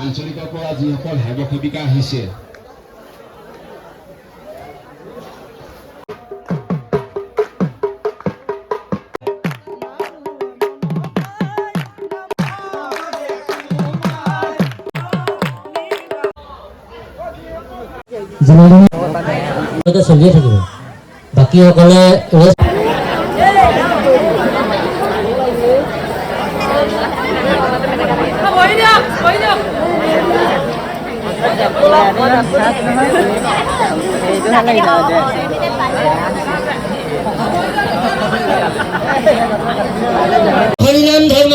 আঞ্চলিকৰ পৰা যিসকল সেৱক সেৱিকা আহিছে। যিমানলৈকে চলিয়ে থাকিব, বাকীসকলে ৰেষ্ট। বহি দিয়ক, বহি দিয়ক। হৰিনাম ধৰ্ম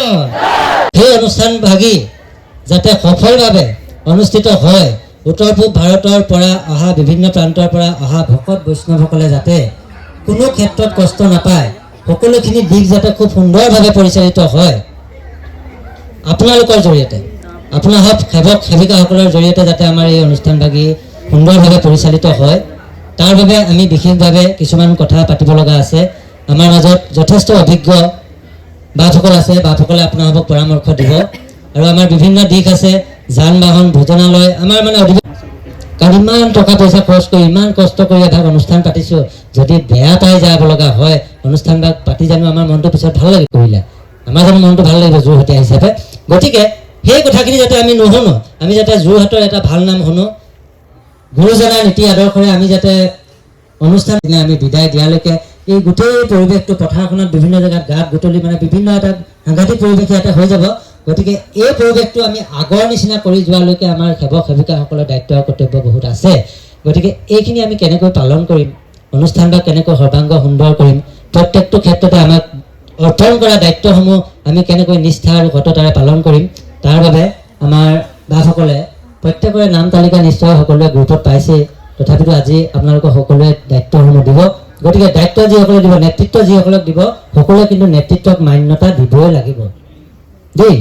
সেই অনুষ্ঠান ভাগি যাতে সফলভাৱে অনুষ্ঠিত হয়, উত্তৰ পূব ভাৰতৰ পৰা অহা, বিভিন্ন প্ৰান্তৰ পৰা অহা ভকত বৈষ্ণৱসকলে যাতে কোনো ক্ষেত্ৰত কষ্ট নাপায়, সকলোখিনি দিশ যাতে খুব সুন্দৰভাৱে পৰিচালিত হয়, আপোনালোকৰ জৰিয়তে, আপোনাসৱ সেৱক সেৱিকাসকলৰ জৰিয়তে যাতে আমাৰ এই অনুষ্ঠানভাগি সুন্দৰভাৱে পৰিচালিত হয়, তাৰ বাবে আমি বিশেষভাৱে কিছুমান কথা পাতিব লগা আছে। আমাৰ মাজত যথেষ্ট অভিজ্ঞ বাপসকল আছে। বাপসকলে আপোনালোকক পৰামৰ্শ দিব। আৰু আমাৰ বিভিন্ন দিশ আছে, যান বাহন, ভোজনালয়, আমাৰ মানে কাৰণ ইমান টকা পইচা খৰচ কৰি, ইমান কষ্ট কৰি এভাগ অনুষ্ঠান পাতিছোঁ, যদি বেয়া পাই যাব লগা হয় অনুষ্ঠানভাগ পাতি, জানো আমাৰ মনটো পিছত ভাল লাগি কৰিলে আমাৰ জানো মনটো ভাল লাগিব যোৰহটীয়া হিচাপে? গতিকে সেই কথাখিনি যাতে আমি নুশুনো, আমি যাতে যোৰহাটৰ এটা ভাল নাম শুনো, গুৰুজনাৰ নীতি আদৰ্শৰে আমি যাতে অনুষ্ঠান দিনা আমি বিদায় দিয়ালৈকে এই গোটেই পৰিৱেশটো, পথাৰখনত বিভিন্ন জেগাত গাঁত বুটলি, মানে বিভিন্ন এটা সাংঘাতিক পৰিৱেশ ইয়াতে হৈ যাব। গতিকে এই পৰিৱেশটো আমি আগৰ নিচিনা কৰি যোৱালৈকে আমাৰ সেৱক সেৱিকাসকলৰ দায়িত্ব আৰু কৰ্তব্য বহুত আছে। গতিকে এইখিনি আমি কেনেকৈ পালন কৰিম, অনুষ্ঠান বা কেনেকৈ সৰ্বাংগ সুন্দৰ কৰিম, প্ৰত্যেকটো ক্ষেত্ৰতে আমাক অৰ্পণ কৰা দায়িত্বসমূহ আমি কেনেকৈ নিষ্ঠা আৰু সততাৰে পালন কৰিম, তাৰ বাবে আমাৰ বাপসকলে প্ৰত্যেকৰে নাম তালিকা নিশ্চয় সকলোৱে গ্ৰুপত পাইছেই। তথাপিতো আজি আপোনালোকৰ সকলোৱে দায়িত্বসমূহ দিব। গতিকে দায়িত্ব যিসকলে দিব, নেতৃত্ব যিসকলক দিব, সকলোৱে কিন্তু নেতৃত্বক মান্যতা দিবই লাগিব দেই।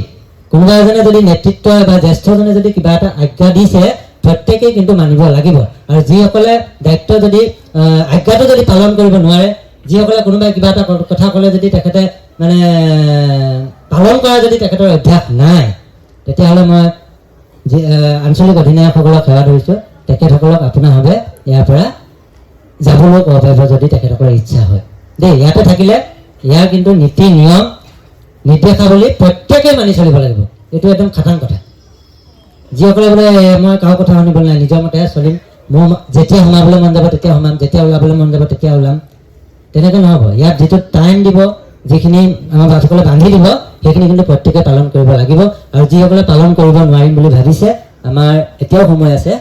কোনোবা এজনে যদি নেতৃত্ব বা জ্যেষ্ঠজনে যদি কিবা এটা আজ্ঞা দিছে, প্ৰত্যেকেই কিন্তু মানিব লাগিব। আৰু যিসকলে দায়িত্ব যদি আজ্ঞাটো যদি পালন কৰিব নোৱাৰে, যিসকলে কোনোবাই কিবা এটা কথা ক'লে যদি তেখেতে মানে পালন কৰা যদি তেখেতৰ অভ্যাস নাই, তেতিয়াহ'লে মই যি আঞ্চলিক অধিনায়কসকলক সেৱা ধৰিছোঁ, তেখেতসকলক আপোনাভাৱে ইয়াৰ পৰা যাবলৈও ক'ব পাৰিব যদি তেখেতসকলৰ ইচ্ছা হয় দেই। ইয়াতে থাকিলে ইয়াৰ কিন্তু নীতি নিয়ম নিৰ্দেশাৱলী প্ৰত্যেকেই মানি চলিব লাগিব। এইটো একদম খাটাং কথা। যিসকলে বোলে মই কাৰো কথা শুনিবলৈ নাই, নিজৰ মতেহে চলিম, মোৰ যেতিয়া সোমাবলৈ মন যাব তেতিয়া সোমাম, যেতিয়া ওলাবলৈ মন যাব তেতিয়া ওলাম, তেনেকৈ নহ'ব। ইয়াত যিটো টাইম দিব, যিখিনি আমাৰ বাপসকলে বান্ধি দিব, সেইখিনি কিন্তু প্ৰত্যেকে পালন কৰিব লাগিব। আৰু যিসকলে পালন কৰিব নোৱাৰিম বুলি ভাবিছে, আমাৰ এতিয়াও সময় আছে।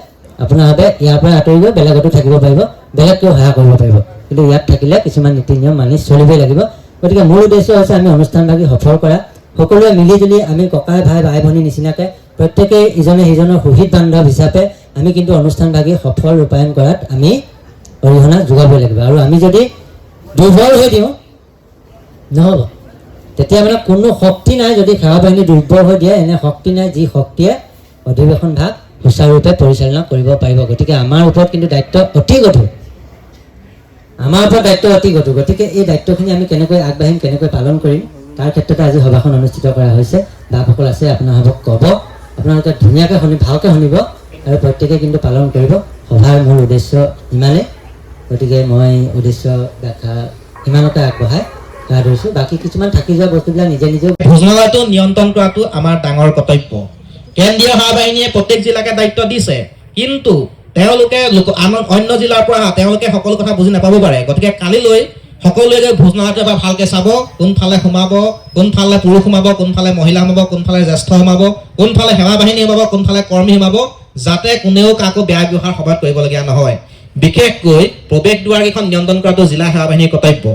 আপোনালোকে ইয়াৰ পৰা আঁতৰি গৈ বেলেগতো থাকিব পাৰিব, বেলেগকেও সহায় কৰিব পাৰিব, কিন্তু ইয়াত থাকিলে কিছুমান নীতি নিয়ম মানি চলিবই লাগিব। গতিকে মূল উদ্দেশ্য হৈছে আমি অনুষ্ঠানভাগি সফল কৰা। সকলোৱে মিলিজুলি আমি ককাই ভাই, ভাই ভনী নিচিনাকৈ প্ৰত্যেকেই ইজনে সিজনৰ সুহৃদ বান্ধৱ হিচাপে আমি কিন্তু অনুষ্ঠানভাগি সফল ৰূপায়ণ কৰাত আমি অৰিহণা যোগাবই লাগিব। আৰু আমি যদি দুৰ্বল হৈ দিওঁ, নহ'ব। তেতিয়া মানে কোনো শক্তি নাই। যদি সেৱা বাহিনী দুৰ্বল হৈ দিয়ে, এনে শক্তি নাই যি শক্তিয়ে অধিৱেশন ভাগ সুচাৰুৰূপে পৰিচালনা কৰিব পাৰিব। গতিকে আমাৰ ওপৰত কিন্তু দায়িত্ব অতি গধুৰ। আমাৰ ওপৰত দায়িত্ব অতি গধুৰ। গতিকে এই দায়িত্বখিনি আমি কেনেকৈ আগবাঢ়িম, কেনেকৈ পালন কৰিম, তাৰ ক্ষেত্ৰতে আজি সভাখন অনুষ্ঠিত কৰা হৈছে। বাপসকল আছে, আপোনাসৱক ক'ব। আপোনালোকে ধুনীয়াকৈ শুনি, ভালকৈ শুনিব আৰু প্ৰত্যেকে কিন্তু পালন কৰিব। সভাৰ মূল উদ্দেশ্য ইমানেই। গতিকে মই উদ্দেশ্য ব্যাখ্যা ইমানতে আগবঢ়াই সেৱা ধৰিছোঁ। বাকী কিছুমান থাকি যোৱা বস্তুবিলাক নিজে নিজেও ভোজনালয়টো নিয়ন্ত্ৰণ কৰাটো আমাৰ ডাঙৰ কৰ্তব্য। কেন্দ্ৰীয় সেৱা বাহিনীয়ে প্ৰত্যেক জিলাকে দায়িত্ব দিছে, কিন্তু তেওঁলোকে লোক আন অন্য জিলাৰ পৰা অহা, তেওঁলোকে সকলো কথা বুজি নাপাব পাৰে। গতিকে কালিলৈ সকলোৱে গৈ ভোজনালয়টো এবাৰ ভালকে চাব, কোনফালে সোমাব, কোনফালে পুৰুষ সোমাব, কোনফালে মহিলা সোমাব, কোনফালে জ্যেষ্ঠ সোমাব, কোনফালে সেৱা বাহিনী সোমাব, কোনফালে কৰ্মী সোমাব, যাতে কোনেও কাকো বেয়া ব্যৱহাৰ সভাত কৰিবলগীয়া নহয়। বিশেষকৈ প্ৰৱেশ দুৱাৰকেইখন নিয়ন্ত্ৰণ কৰাটো জিলা সেৱা বাহিনীৰ কৰ্তব্য।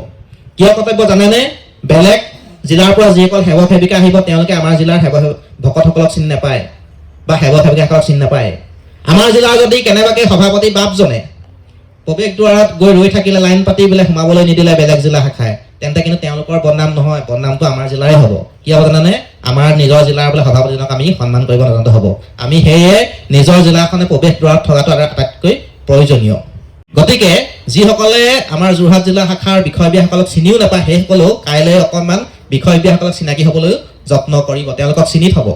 কিয় কৰ্তব্য জানেনে? বেলেগ জিলাৰ পৰা যিসকল সেৱক সেৱিকা আহিব, তেওঁলোকে আমাৰ জিলাৰ সেৱক ভকতসকলক চিনি নাপায় বা সেৱক সেৱিকাসকলক চিনি নাপায়। আমাৰ জিলাৰ যদি কেনেবাকৈ সভাপতি বাপজনে প্ৰৱেশ দুৱাৰত গৈ ৰৈ থাকিলে, লাইন পাতি বোলে সোমাবলৈ নিদিলে বেলেগ জিলা শাখাই, তেন্তে কিন্তু তেওঁলোকৰ বদনাম নহয়, বদনামটো আমাৰ জিলাৰে হ'ব। কি হ'ব জানানে? আমাৰ নিজৰ জিলাৰ বোলে সভাপতিজনক আমি সন্মান কৰিব নাজানো হ'ব। আমি সেয়ে নিজৰ জিলাখনে প্ৰৱেশ দুৱাৰত থকাটো আটাইতকৈ প্ৰয়োজনীয়। গতিকে যিসকলে আমাৰ যোৰহাট জিলা শাখাৰ বিষয়ববীয়াসকলক চিনিও নাপায়, সেইসকলেও কাইলৈ অকণমান বিষয়ববীয়াসকলক চিনাকি হ'বলৈ যত্ন কৰিব, তেওঁলোকক চিনি থ'ব।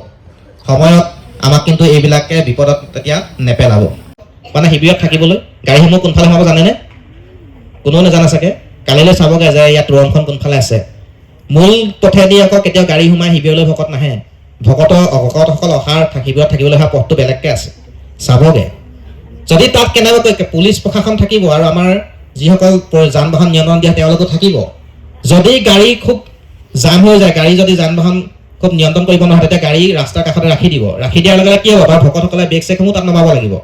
সময়ত আমাক কিন্তু এইবিলাকে বিপদত তেতিয়া নেপেলাব। মানে শিবিৰত থাকিবলৈ গাড়ীসমূহ কোনফালে সোমাব জানেনে? কোনেও নাজানে চাগে। কালিলৈ চাবগৈ যে ইয়াত তোৰণখন কোনফালে আছে। মূল পথেদি আকৌ কেতিয়াও গাড়ী সোমাই শিবিৰলৈ ভকত নাহে। ভকতসকল অহাৰ, শিবিৰত থাকিবলৈ অহা পথটো বেলেগকৈ আছে, চাবগৈ। যদি তাত কেনেবাকৈ পুলিচ প্ৰশাসন থাকিব আৰু আমাৰ যিসকল যান বাহন নিয়ন্ত্ৰণ দিয়া তেওঁলোকো থাকিব। যদি গাড়ী খুব জাম হৈ যায়, গাড়ী যদি যান বাহন খুব নিয়ন্ত্ৰণ কৰিব নহয়, তেতিয়া গাড়ী ৰাস্তাৰ কাষতে ৰাখি দিব। ৰাখি দিয়াৰ লগে লগে কি হ'ব বাৰু? ভকতসকলে বেগ চেগসমূহ তাত নমাব লাগিব।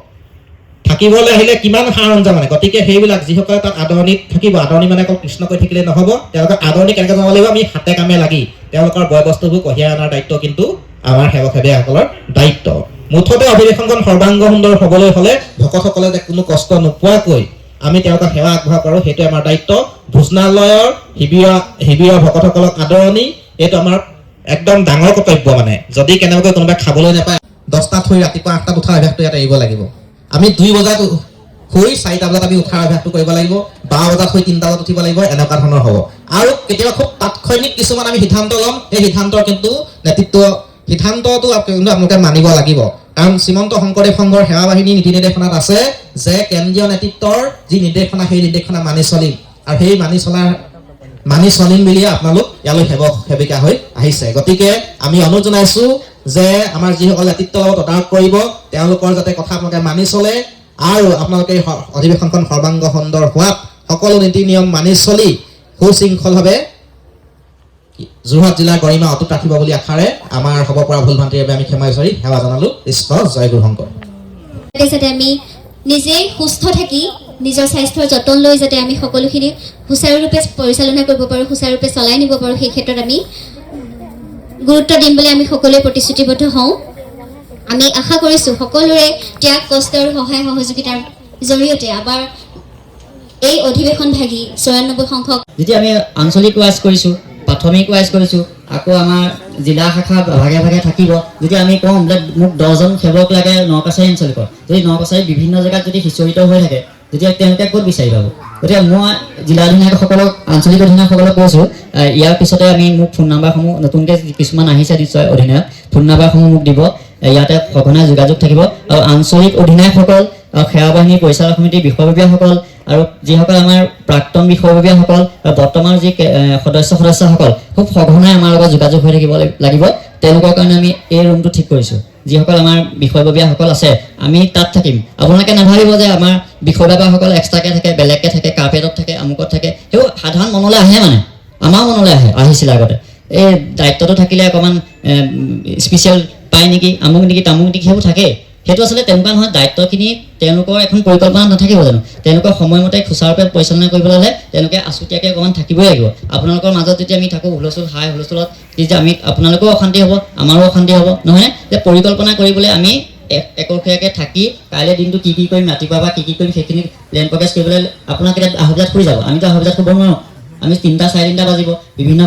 থাকিবলৈ আহিলে কিমান সা সৰঞ্জাম, মানে গতিকে সেইবিলাক যিসকলে তাত আদৰণিত থাকিব, আদৰণি মানে অকল কৃষ্ণ কৈ থাকিলে নহ'ব। তেওঁলোকৰ আদৰণি কেনেকৈ জনাব লাগিব? আমি হাতে কামে লাগি তেওঁলোকৰ বয় বস্তুবোৰ কঢ়িয়াই অনাৰ দায়িত্ব কিন্তু আমাৰ সেৱক সেৱিকাসকলৰ দায়িত্ব। মুঠতে অধিৱেশনখন সৰ্বাংগ সুন্দৰ হ'বলৈ হ'লে ভকতসকলে যে কোনো কষ্ট নোপোৱাকৈ আমি তেওঁলোকক সেৱা আগবঢ়াব পাৰোঁ, সেইটোৱে আমাৰ দায়িত্ব। ভোজনালয়ৰ শিবিৰৰ ভকতসকলক আদৰণি, এইটো আমাৰ একদম ডাঙৰ কৰ্তব্য। মানে যদি কেনেবাকৈ কোনোবাই খাবলৈ নাপায়, 10টাত শুই ৰাতিপুৱা 8টাত উঠাৰ অভ্যাসটো ইয়াত এৰিব লাগিব। আমি 2 বজাত শুই 4টা বজাত আমি উঠাৰ অভ্যাসটো কৰিব লাগিব। 12 বজাত শুই 3টা বজাত উঠিব লাগিব, এনেকুৱা ধৰণৰ হ'ব। আৰু কেতিয়াবা খুব তাৎক্ষণিক কিছুমান আমি সিদ্ধান্ত ল'ম। সেই সিদ্ধান্তৰ কিন্তু নেতৃত্ব, সিদ্ধান্তটো কিন্তু আপোনালোকে মানিব লাগিব। কাৰণ শ্ৰীমন্ত শংকৰদেৱ সংঘৰ সেৱা বাহিনী নীতি নিৰ্দেশনাত আছে যে কেন্দ্ৰীয় নেতৃত্বৰ যি নিৰ্দেশনা, সেই নিৰ্দেশনা মানি চলিম। আৰু সেই মানি চলিম বুলিয়ে আপোনালোক ইয়ালৈ সেৱক সেৱিকা হৈ আহিছে। গতিকে আমি অনুৰোধ জনাইছো যে আমাৰ যিসকল নেতৃত্ব লগত তদাৰক কৰিব, তেওঁলোকৰ যাতে কথা আপোনালোকে মানি চলে আৰু আপোনালোকে এই অধিৱেশনখন সৰ্বাংগ সুন্দৰ হোৱাত সকলো নীতি নিয়ম মানি চলি সুশৃংখলভাৱে যোৰহাট জিলাৰ গৰিমা অটুট ৰাখিব বুলি আশাৰে আমাৰ হ'ব পৰা ভুল ভ্ৰান্তিৰ বাবে আমি ক্ষমা বিচাৰি সেৱা জনালো। কৃষ্ণ, জয় গুৰু শংকৰ। যাতে আমি নিজে সুস্থ থাকি নিজৰ স্বাস্থ্যৰ যতন লৈ যাতে আমি সকলোখিনি সুচাৰুৰূপে পৰিচালনা কৰিব পাৰোঁ, সুচাৰুৰূপে চলাই নিব পাৰোঁ, সেই ক্ষেত্ৰত আমি গুৰুত্ব দিম বুলি আমি সকলোৱে প্ৰতিশ্ৰুতিবদ্ধ হওঁ। আমি আশা কৰিছোঁ, সকলোৰে ত্যাগ, কষ্ট আৰু সহায় সহযোগিতাৰ জৰিয়তে আমাৰ এই অধিৱেশন ভাগি 94 সংখ্যক যেতিয়া আমি আঞ্চলিক ৱাইজ কৰিছোঁ, প্ৰাথমিক ৱাইজ কৰিছোঁ, আকৌ আমাৰ জিলা শাখা ভাগে ভাগে থাকিব। যদি আমি কওঁ বোলে মোক 10জন সেৱক লাগে নকাছাৰী আঞ্চলিকৰ, যদি নকাছাৰী বিভিন্ন জেগাত যদি সিঁচৰিত হৈ থাকে, তেতিয়া তেওঁলোকে ক'ত বিচাৰি পাব? গতিকে মই জিলা অধিনায়কসকলক, আঞ্চলিক অধিনায়কসকলক কৈছোঁ, ইয়াৰ পিছতে আমি মোক ফোন নাম্বাৰসমূহ, নতুনকৈ কিছুমান আহিছে নিশ্চয় অধিনায়ক, ফোন নাম্বাৰসমূহ মোক দিব। ইয়াতে সঘনাই যোগাযোগ থাকিব। আৰু আঞ্চলিক অধিনায়কসকল আৰু সেৱা বাহিনীৰ পৰিচালক সমিতিৰ বিষয়ববীয়াসকল আৰু যিসকল আমাৰ প্ৰাক্তন বিষয়ববীয়াসকল আৰু বৰ্তমান যি সদস্য সদস্যসকল খুব সঘনাই আমাৰ লগত যোগাযোগ হৈ থাকিব লাগিব। তেওঁলোকৰ কাৰণে আমি এই ৰুমটো ঠিক কৰিছোঁ। যিসকল আমাৰ বিষয়ববীয়াসকল আছে, আমি তাত থাকিম। আপোনালোকে নাভাবিব যে আমাৰ বিষয়ববীয়াসকল এক্সট্ৰাকৈ থাকে, বেলেগকৈ থাকে, কাৰ্পেটত থাকে, আমুকত থাকে। সেইবোৰ সাধাৰণ মনলৈ আহে, মানে আমাৰ মনলৈ আহে, আহিছিলে আগতে। এই দায়িত্বটো থাকিলে অকণমান স্পেচিয়েল পায় নেকি, আমুক নেকি, তামুক নেকি, সেইবোৰ থাকেই। সেইটো আচলতে তেনেকুৱা নহয়। দায়িত্বখিনি তেওঁলোকৰ এখন পৰিকল্পনা নাথাকিব জানো? তেওঁলোকৰ সময়মতে সুচাৰুৰূপে পৰিচালনা কৰিবলৈ হ'লে তেওঁলোকে আছুতীয়াকৈ অকণমান থাকিবই লাগিব। আপোনালোকৰ মাজত যদি আমি থাকোঁ, হুলস্থুল, হাই হুলস্থুলত তেতিয়া আমি আপোনালোকেও অশান্তি হ'ব, আমাৰো অশান্তি হ'ব, নহয়নে? যে পৰিকল্পনা কৰিবলৈ আমি একলশীয়াকৈ থাকি কাইলৈ দিনটো কি কি কৰিম, ৰাতিপুৱা বা কি কি কৰিম, সেইখিনি প্লেন প্ৰগ্ৰেছ কৰিবলৈ আপোনাক এতিয়া 2:30 বজাত শুই যাব। আমিতো 2:30 বজাত শুব নোৱাৰোঁ। আমি 3টা, 3:30 বাজিব। বিভিন্ন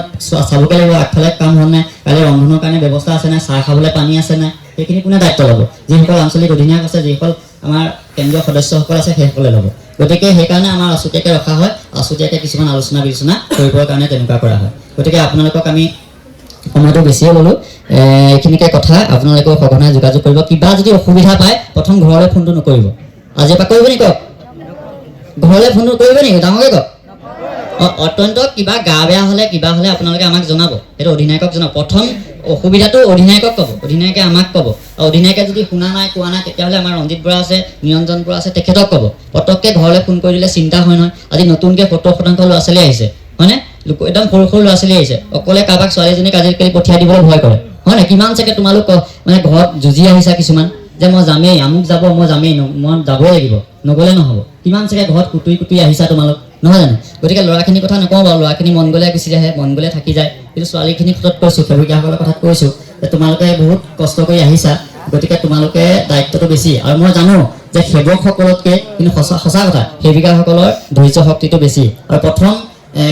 চাবগৈ লাগিব, আগফালে কাম হোৱা নাই, কাইলৈ ৰন্ধনৰ কাৰণে ব্যৱস্থা আছে নাই, চাহ খাবলৈ পানী আছে নাই, সেইখিনি কোনে দায়িত্ব ল'ব? যিসকল আঞ্চলিক অধিনায়ক আছে, যিসকল আমাৰ কেন্দ্ৰীয় সদস্যসকল আছে, সেইসকলে ল'ব। গতিকে সেইকাৰণে আমাৰ আছুতীয়াকৈ ৰখা হয়। আছুতীয়াকৈ কিছুমান আলোচনা বিলোচনা কৰিবৰ কাৰণে তেনেকুৱা কৰা হয়। গতিকে আপোনালোকক আমি সময়টো বেছিয়ে ল'লোঁ, এইখিনিকে কথা। আপোনালোকেও সঘনাই যোগাযোগ কৰিব। কিবা যদি অসুবিধা পায়, প্ৰথম ঘৰলৈ ফোনটো নকৰিব। আজিৰ পৰা কৰিব নেকি কওক? ঘৰলৈ ফোনটো কৰিব নেকি? ডাঙৰকৈ কওক। অত্যন্ত কিবা গা বেয়া হ'লে, কিবা হ'লে আপোনালোকে আমাক জনাব। সেইটো অধিনায়কক জনাব। প্ৰথম অসুবিধাটো অধিনায়কক ক'ব, অধিনায়কে আমাক ক'ব। আৰু অধিনায়কে যদি শুনা নাই, কোৱা নাই, তেতিয়াহ'লে আমাৰ ৰঞ্জিত বৰা আছে, নিৰঞ্জন বৰা আছে, তেখেতক ক'ব। পটককৈ ঘৰলৈ ফোন কৰি দিলে চিন্তা হয় নহয়। আজি নতুনকৈ 70% ল'ৰা ছোৱালী আহিছে, হয়নে? একদম সৰু সৰু ল'ৰা ছোৱালী আহিছে। অকলে কাৰোবাক ছোৱালীজনীক আজিকালি পঠিয়াই দিবলৈ ভয় কৰে, হয় নাই? কিমান চাগে তোমালোক মানে ঘৰত যুঁজি আহিছা কিছুমান যে মই যামেই, আমুক যাব, মই যামেই, মই যাবই লাগিব, নগ'লে নহ'ব। কিমান চাগে ঘৰত কুটুৰি কুটুৰি আহিছা তোমালোক, নহয় জানো? গতিকে ল'ৰাখিনিৰ কথা নকওঁ বাৰু, ল'ৰাখিনি মন গ'লে গুচি আহে, মন গ'লে থাকি যায়। কিন্তু ছোৱালীখিনিৰ ক্ষেত্ৰত কৈছোঁ, সেৱিকাসকলৰ কথাত কৈছোঁ যে তোমালোকে বহুত কষ্ট কৰি আহিছা, গতিকে তোমালোকে দায়িত্বটো বেছি। আৰু মই জানো যে সেৱকসকলতকৈ কিন্তু সঁচা সঁচা কথা, সেৱিকাসকলৰ ধৈৰ্য শক্তিটো বেছি। আৰু প্ৰথম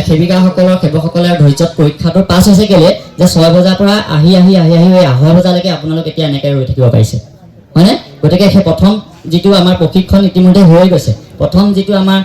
সেৱিকাসকলৰ, সেৱকসকলে ধৈৰ্যত পৰীক্ষাটো পাছ হৈছে কেলে যে 6 বজাৰ পৰা আহি আহি আহি আহি এই 2:30 বজালৈকে আপোনালোক এতিয়া এনেকৈ ৰৈ থাকিব পাৰিছে, হয়নে? গতিকে সেই প্ৰথম যিটো আমাৰ প্ৰশিক্ষণ ইতিমধ্যে হৈ গৈছে, প্ৰথম যিটো আমাৰ